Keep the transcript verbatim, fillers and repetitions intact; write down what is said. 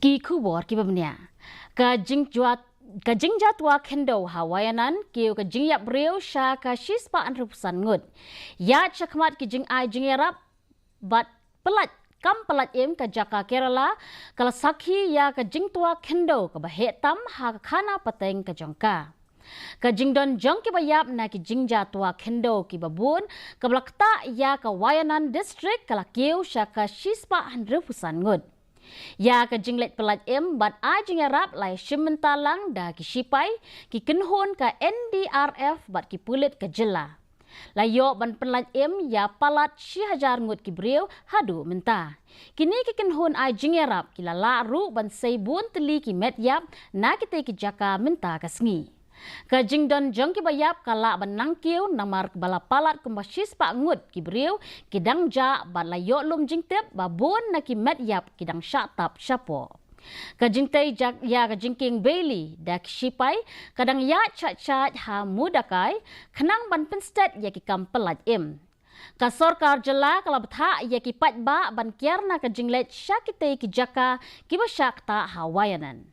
Ki khubor kiba bniah. Ka jingjua ka jingjatwa khyndew ha Wayanad, kiew ka jingïap briew sha ka shispah hynriewphew san ngut. Ïaid shakhmat ki jingai jingïarap bad pyllait kam pyllait im ka jaka Kerala, ka la sakhi ïa ka jingtwa khyndew kaba heh tam ha ka khana pateng ka jong ka. Ka jingdon jong kiba ïap na ki jingjatwa khyndew kiba bun, kaba la ktah ïa ka Wayanad District, ka la kiew sha ka shispah hynriewphew san ngut. Ïa ka jingleit pyllait im bad ai jingïarap la ïashim bynta lang da ki shipai, ki kynhun ka N D R F bad ki pulit ka jylla. La ïoh ban pyllait im ïa palat shi hajar ngut ki briew haduh mynta. Kine ki kynhun ai jingïarap ki la lah ruh ban sei bun tylli ki met ïap na kitei ki jaka mynta ka sngi. Ka jingdon jong kiba ïap ka lah ban nang kiew namar ba la palat kumba shispah ngut ki briew ki dang jah bad la ïoh lum jingtip ba bun na ki met ïap ki dang shah tap shapoh. Ka jingtei jak ïa ka jingkieng beili da ki shipai ka dang ïaid shah shah ha Mudakai, khnang ban pynstet ïa ki kam pyllait im. Ka sorkar jylla ka la bthah ïa ki paidbah ban kiar na ka jingleit sha kitei ki jaka kiba shah ktah ha Wayanad.